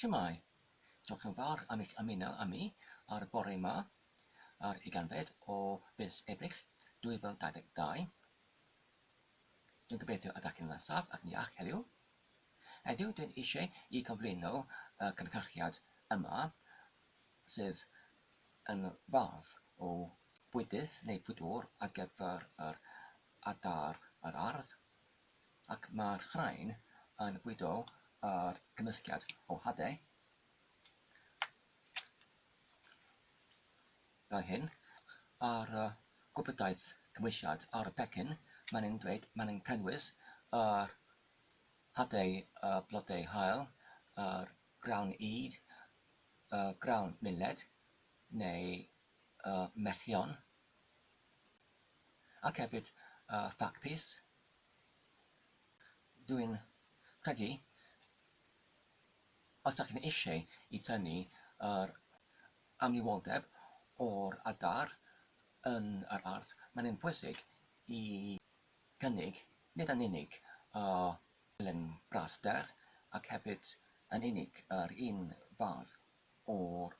Shwmae? Diolch yn fawr am eich ymuno â mi ar y bore 'ma, ar ugeinfed o fis Ebrill 2022. Dwi'n gobeithio y dach chi'n saff ac yn iach heddiw. Heddiw dwi'n eisiau i cyflwyno y cynhyrchiad yma sydd yn fath o bwydydd neu bwydwr ar gyfer yr adar yr ardd ac mae'r rhain yn bwydo ar gymysgiad o hadau, fel hyn. Ar y gwybodaeth cymhwysiad ar y pecyn, mae'n yn dweud, mae'n yn cynnwys yr hadau y blodau haul, yr grawn ŷd, y grawn miled neu y mellion, ac hefyd y ffac pys. Dwi'n credu os dach chi'n eisiau i tynnu yr amlioldeb o'r adar yn yr ardd, mae'n un pwysig i gynnig nid yn unig y elen braster ac hefyd yn unig yr un fath o'r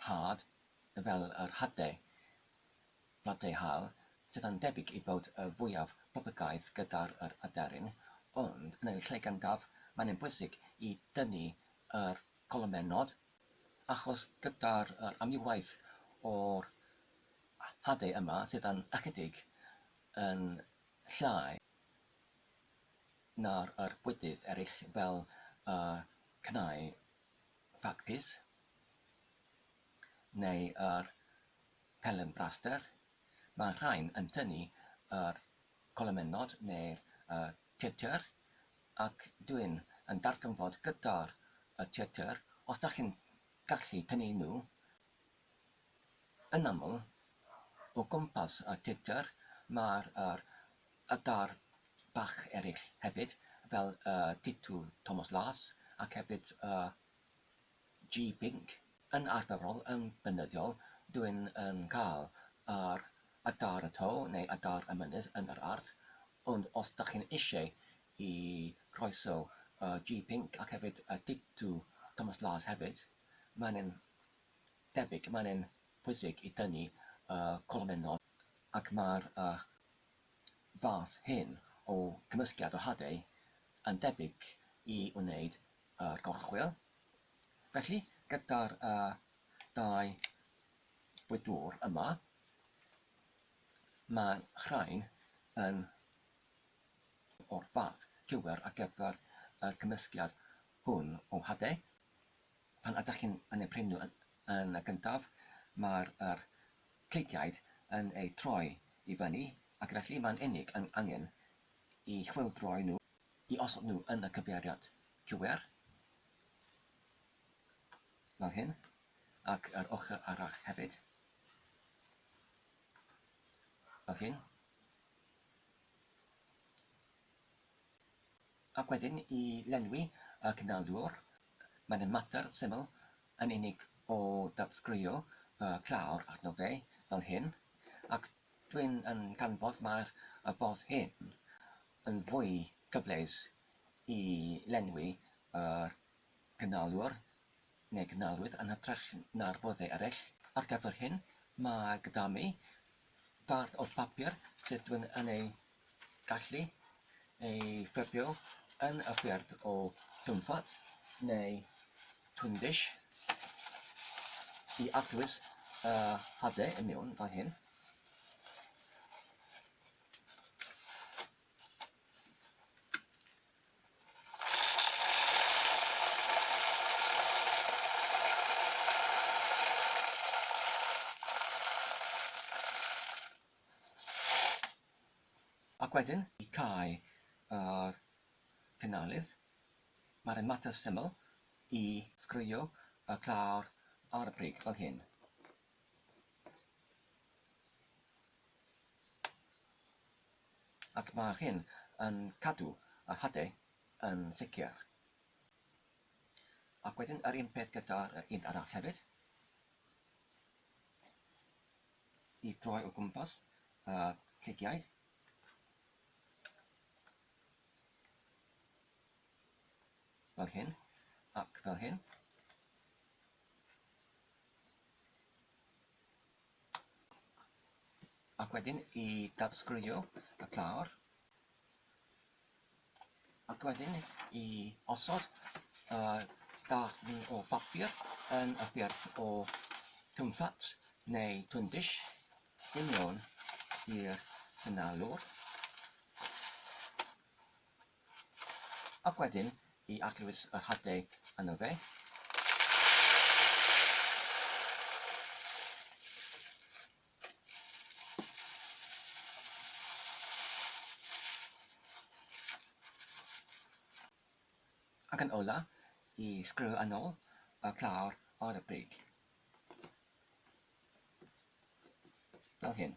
had fel yr hadau blodau haul, sydd yn debyg i fod y fwyaf poblogaidd gyda'r yr aderyn, ond yn y lle gyntaf mae'n yn bwysig i dynnu yr colomennod, achos gyda'r yr amrywiaeth o'r hadau yma sydd yn ychydig yn llai na'r yr bwydydd eraill fel y cnau ffagpys neu yr pelen braster, mae'r rhain yn tynnu yr colomennod neu'r theatr ac dwi'n yn darganfod gyda'r y theatr os dach chi'n gallu tynnu nhw yn aml o gwmpas y theatr mae'r yr adar bach eraill hefyd fel y titw Tomos Las ac hefyd y G-Binc. Yn arferol yn beunyddiol dwi'n yn cael ar adar y to neu adar y mynydd yn yr ardd, ond os dach chi'n eisiau i croeso y G-Binc ac hefyd y Titw Thomas Las hefyd, mae'n yn debyg, mae'n yn pwysig i dynnu y colomennod ac mae'r y fath hyn o gymysgiad o hadau yn debyg i wneud yr gorchwyl. Felly, gyda'r uh, 2 bwydwr yma, mae rhain yn o'r fath cywir ar gyfer y cymysgiad hwn o hadau. Pan ydych chi'n yn eu prynu yn, yn y gyntaf, mae'r yr cleigiaid yn eu troi i fyny ac felly mae'n unig yn angen i chwyldroi nhw i osod nhw yn y cyfeiriad cywir, fel hyn, ac yr ochr arall hefyd, fel hyn. Ac wedyn i lenwi y cynaliwr, mae'n mater syml yn unig o datsgwrio y clawr arno fe, fel hyn, ac dwi'n yn canfod mae'r y fodd hyn yn fwy cyfleus i lenwi yr cynaliwr neu cynalwydd yn hytrach na'r foddau eraill. Ar gyfer hyn, mae gyda mi darn o bapur sydd dwi'n yn ei gallu ei ffurfio yn y ffurf o twmffat neu twindish i arllwys y hadau i mewn fel hyn. Ac wedyn, i cau yr cynalydd, mae'r ymateb syml i sgwrio y clawr ar y brig fel hyn. Ac mae hyn yn cadw y hadau yn sicr. Ac wedyn yr un peth gyda'r un arall hefyd. I droi o gwmpas y llygiaid. Fel hyn, ac fel hyn. Ac wedyn i dadsgwrio y clawr. Ac wedyn i osod y darn o bapur yn y ffurf o twmffat neu twndish union i'r hynalwr. Ac wedyn i arllwys yr hadau yno fe. Ac yn ola, i sgriw yn ôl y clawr ar y brig. Fel hyn.